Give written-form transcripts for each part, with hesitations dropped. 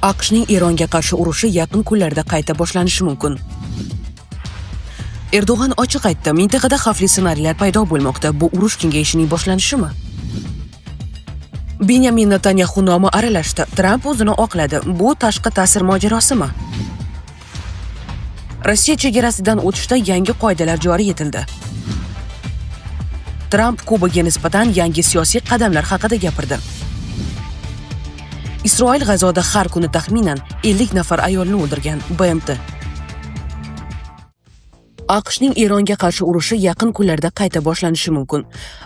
AQShning Eronga qarshi urushi yaqin kunlarda qayta boshlanishi mumkin. Erdo'g'an ochiq aytdi, mintaqada xavfli ssenariylar paydo bo'lmoqda. Bu urush kengayishining boshlanishimi? Benyamin Netanyaxu nomi aralashdi. Tramp o'zini oqladi. Bu tashqi ta'sir mojarosimi? Rossiya chegarasidan o'tishda yangi qoidalar joriy etildi. Tramp Kubaga nisbatan yangi siyosiy qadamlar haqida gapirdi. Isroil G'azoda har kuni taxminan 50 nafar ayolni o'ldirgan, BMT. AQShning Eronga qarshi urushi yaqin kunlarda qayta boshlanishi mumkin.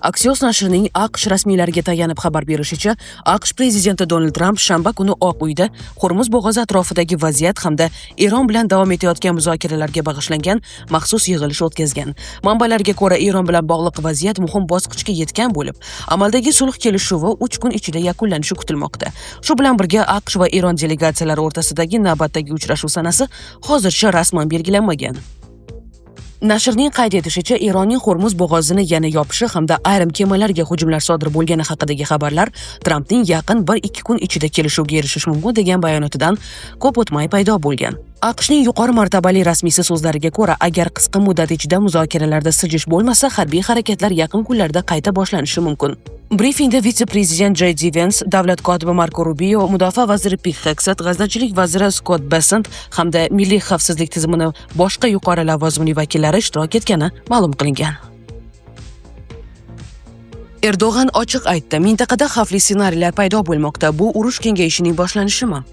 Axios nashrining AQSh rasmiylariga tayanib xabar berishicha, AQSh prezidenti Donald Tramp shanba kuni Oq Uyda Hormuz bo'g'ozi atrofidagi vaziyat hamda Eron bilan davom etayotgan muzokaralarga bag'ishlangan maxsus yig'ilish o'tkazgan. Manbalarga ko'ra, Eron bilan bog'liq vaziyat muhim bosqichga yetgan bo'lib, amaldagi sulh kelishuvi 3 kun ichida yakunlanishi kutilmoqda. Shu bilan birga, AQSh va Eron delegatsiyalari o'rtasidagi navbatdagi uchrashuv sanasi hozircha rasman belgilanmagan. Nashrning qayd etishicha, Eronning Hormuz bo'g'ozini yana yopishi hamda ayrim kemalarga hujumlar sodir bo'lgani haqidagi xabarlar Trampning yaqin 1-2 kun ichida kelishuvga erishish mumkin degan bayonotidan ko'p o'tmay paydo bo'lgan. AQShning yuqori martabali rasmiysi so'zlariga ko'ra, agar qisqa muddat ichida muzokaralarda siljish bo'lmasa, harbiy harakatlar yaqin kunlarda qayta boshlanishi mumkin. Brifingda vitse-prezident J. D. Vance, davlat kotibi Marko Rubio, mudofaa vaziri Pit Hegseth, g'aznachilik vaziri Skott Bessent hamda milliy xavfsizlik tizimini boshqa yuqori lavozimli vakillari ishtirok etgani ma'lum qilingan. Erdo'g'an ochiq aytdi, mintaqada xavfli ssenariylar paydo bo'lmoqda. Bu urush kengayishining boshlanishimi?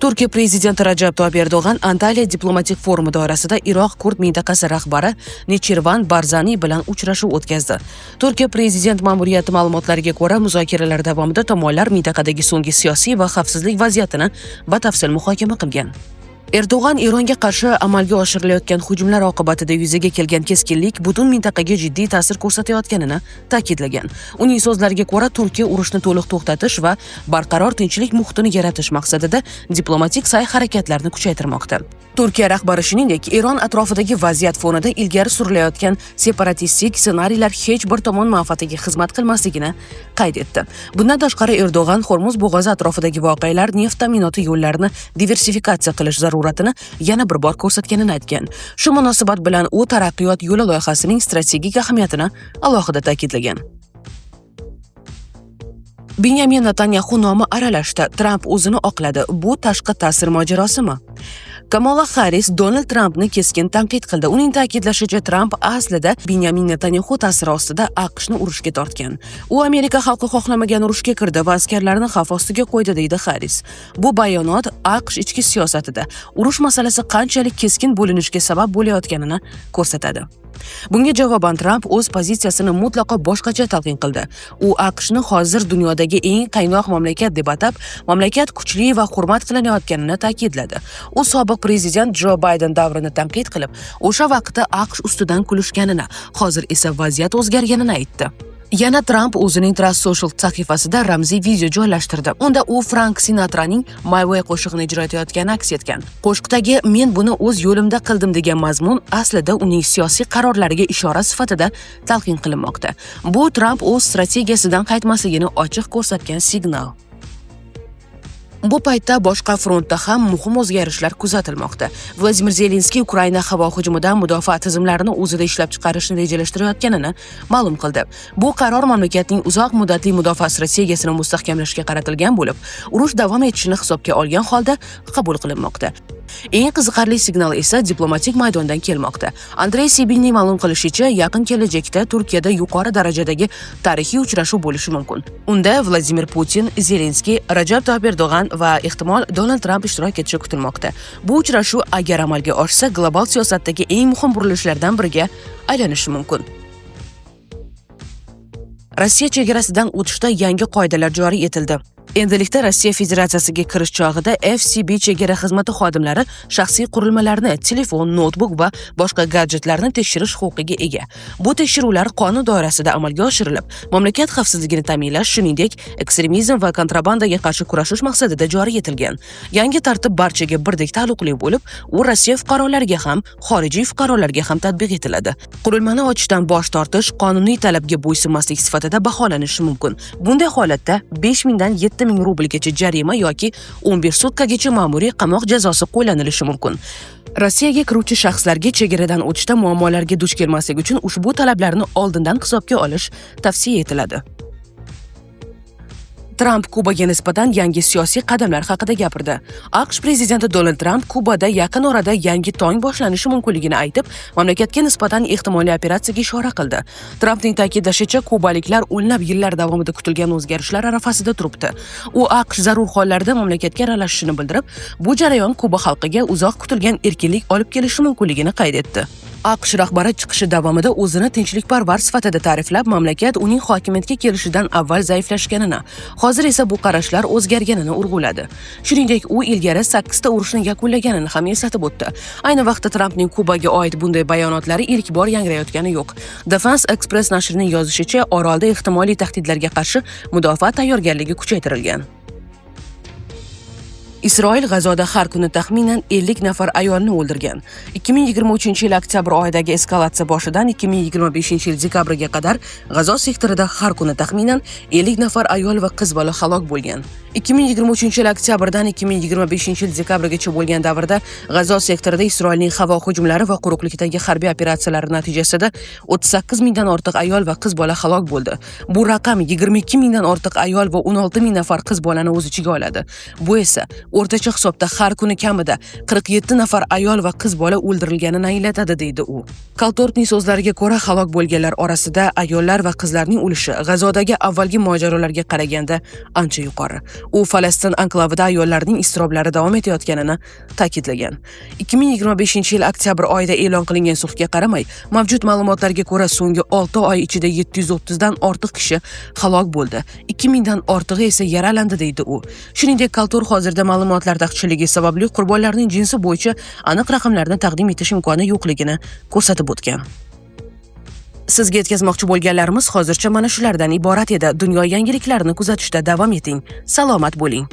Turkiya prezidenti Rajab Toyib Erdo'g'an Antaliya diplomatik forumi doirasida Iroq kurd mintaqasi rahbari Nechirvan Barzani bilan uchrashuv o'tkazdi. Turkiya prezident ma'muriyati ma'lumotlariga ko'ra, muzokaralar davomida tomonlar mintaqadagi so'nggi siyosiy va xavfsizlik vaziyatini batafsil muhokama qilgan. Erdo'g'an Eronga qarshi amalga oshirilayotgan hujumlar oqibatida yuzaga kelgan keskinlik butun mintaqaga jiddiy ta'sir ko'rsatayotganini ta'kidlagan. Uning so'zlariga ko'ra, Turkiya urushni to'liq to'xtatish va barqaror tinchlik muhitini yaratish maqsadida diplomatik sa'y-harakatlarni kuchaytirmoqda. Turkiya rahbari shuningdek, Eron atrofidagi vaziyat fonida ilgari surilayotgan separatistik ssenariylar hech bir tomon manfaatiga xizmat qilmasligini qayd etdi. Bundan tashqari, Erdo'g'an Hormuz bo'g'ozi atrofidagi voqealar neft ta'minoti yo'llarini diversifikatsiya qilish zaruratini yana bir bor ko'rsatganini aytgan. Shu munosabat bilan u Taraqqiyot yo'li loyihasining strategik ahamiyatini alohida ta'kidlagan. Benyamin Netanyaxu nomi aralashdi. Tramp o'zini oqladi. Bu tashqi ta'sir mojarosimi? Kamala Harris Donald Trampni keskin tanqid qildi. Uning ta'kidlashicha, Tramp aslida Benyamin Netanyaxu ta'siri ostida AQShni urushga tortgan. U Amerika xalqi xohlamagan urushga kirdi va askarlarni xavf ostiga qo'ydi, deydi Harris. Bu bayonot AQSh ichki siyosatida urush masalasi qanchalik keskin bo'linishga sabab bo'layotganini ko'rsatadi. Bunga javoban Tramp o'z pozitsiyasini mutlaqo boshqacha talqin qildi. U AQShni hozir dunyodagi eng qaynoq mamlakat deb atab, mamlakat kuchli va hurmat qilinayotganini ta'kidladi. U sobiq prezident Jo Bayden davrini tanqid qilib, o'sha vaqtda AQSh ustidan kulishganini, hozir esa vaziyat o'zgarganini aytdi. Yana Tramp o'zining Truth Social sahifasida ramziy video joylashtirdi. Unda u Frank Sinatraning My Way qo'shig'ini ijro etayotgani aks etgan. Qo'shiqdagi "Men buni o'z yo'limda qildim" degan mazmun aslida uning siyosiy qarorlariga ishora sifatida talqin qilinmoqda. Bu Tramp o'z strategiyasidan qaytmasligini ochiq ko'rsatgan signal. Bu paytda boshqa frontda ham muhim o'zgarishlar kuzatilmoqda. Vladimir Zelenskiy Ukraina havo hujumidan mudofaa tizimlarini o'zida ishlab chiqarishni rejalashtirayotganini ma'lum qildi. Bu qaror mamlakatning uzoq muddatli mudofaa strategiyasini mustahkamlashga qaratilgan bo'lib, urush davom etishini hisobga olgan holda qabul qilinmoqda. Eng qiziqarli signal esa diplomatik maydondan kelmoqda. Andrey Sibinning ma'lum qilishicha, yaqin kelajakda Turkiyada yuqori darajadagi tarixiy uchrashuv bo'lishi mumkin. Unda Vladimir Putin, Zelenskiy, Rajab Toyib Erdo'g'an va ehtimol Donald Tramp ishtirok etishi kutilmoqda. Bu uchrashuv agar amalga oshsa, global siyosatdagi eng muhim burilishlardan biriga aylanishi mumkin. Rossiya chegarasidan o'tishda yangi qoidalar joriy etildi. Endilikda Rossiya Federatsiyasiga kirish chog'ida FCB chegara xizmati xodimlari shaxsiy qurilmalarni, telefon, noutbuk va boshqa gadjetlarni tekshirish huquqiga ega. Bu tekshiruvlar qonun doirasida amalga oshirilib, mamlakat xavfsizligini ta'minlash, shuningdek, ekstremizm va kontrabandaga qarshi kurashish maqsadida joriy etilgan. Yangi tartib barchaga birdek taalluqli bo'lib, u Rossiya fuqarolariga ham, xorijiy fuqarolarga ham tatbiq etiladi. Qurilmani ochishdan bosh tortish qonuniy talabga bo'ysunmaslik sifatida baholanishi mumkin. Bunday holatda 5 mingdan 7 87 ming rublgacha jarima yoki 15 sutkagacha ma'muriy qamoq jazosi qo'llanilishi mumkin. Rossiyaga kiruvchi shaxslarga chegaradan o'tishda muammolarga duch kelmaslik uchun ushbu talablarni oldindan hisobga olish tavsiya etiladi. Tramp Kubaga nisbatan yangi siyosiy qadamlar haqida gapirdi. AQSh prezidenti Donald Tramp Kubada yaqin orada yangi tong boshlanishi mumkinligini aytib, mamlakatga nisbatan ehtimoliy operatsiyaga ishora qildi. Trampning ta'kidlashicha, kubaliklar o'nlab yillar davomida kutilgan o'zgarishlar arafasida turibdi. U AQSh zarur hollarda mamlakatga aralashishini bildirib, bu jarayon Kuba xalqiga uzoq kutilgan erkinlik olib kelishi mumkinligini qayd etdi. AQSh rahbari chiqishi davomida o'zini tinchlikparvar sifatida ta'riflab, mamlakat uning hokimiyatga kelishidan avval zaiflashganini, hozir esa bu qarashlar o'zgarganini urg'uladi. Shuningdek, u ilgari 8 ta urushni yakunlaganini ham eslatib o'tdi. Ayni vaqtda Trampning Kubaga oid bunday bayonotlari ilk bor yangrayotgani yo'q. Defense Express nashrining yozishicha, orolda ehtimoliy tahdidlarga qarshi mudofaa tayyorgarligi kuchaytirilgan. Isroil G'azoda har kuni taxminan 50 nafar ayolni o'ldirgan. 2023-yil oktyabr oyidagi eskalatsiya boshidan 2025-yil dekabrga qadar G'azo sektorida har kuni taxminan 50 nafar ayol va qiz bola halok bo'lgan. 2023-yil oktyabrdan 2025-yil dekabrgacha bo'lgan davrda G'azo sektorida Isroilning havo hujumlari va quruqlikdagi harbiy operatsiyalari natijasida 38 mingdan ortiq ayol va qiz bola halok bo'ldi. Bu raqam 22 mingdan ortiq ayol va 16 ming nafar qiz bolani o'z ichiga oladi. Bu esa o'rtacha hisobda har kuni kamida 47 nafar ayol va qiz bola o'ldirilganini anglatadi, deydi u. Kaltorpning so'zlariga ko'ra, halok bo'lganlar orasida ayollar va qizlarning ulushi G'azodagi avvalgi mojarolarga qaraganda ancha yuqori. U Falastin anklavida ayollarning iztiroblari davom etayotganini ta'kidlagan. 2025-yil oktyabr oyida e'lon qilingan sulhga qaramay, mavjud ma'lumotlarga ko'ra, so'nggi 6 oy ichida 730 dan ortiq kishi halok bo'ldi. 2000 dan ortig'i esa yaralandi, deydi u. Shuningdek, Kaltor hozirda ma'lumotlar taqchilligi sababli qurbonlarning jinsi bo'yicha aniq raqamlarni taqdim etish imkoni yo'qligini ko'rsatib o'tgan. Sizga yetkazmoqchi bo'lganlarimiz hozircha mana shulardan iborat edi. Dunyo yangiliklarini kuzatishda davom eting. Salomat bo'ling.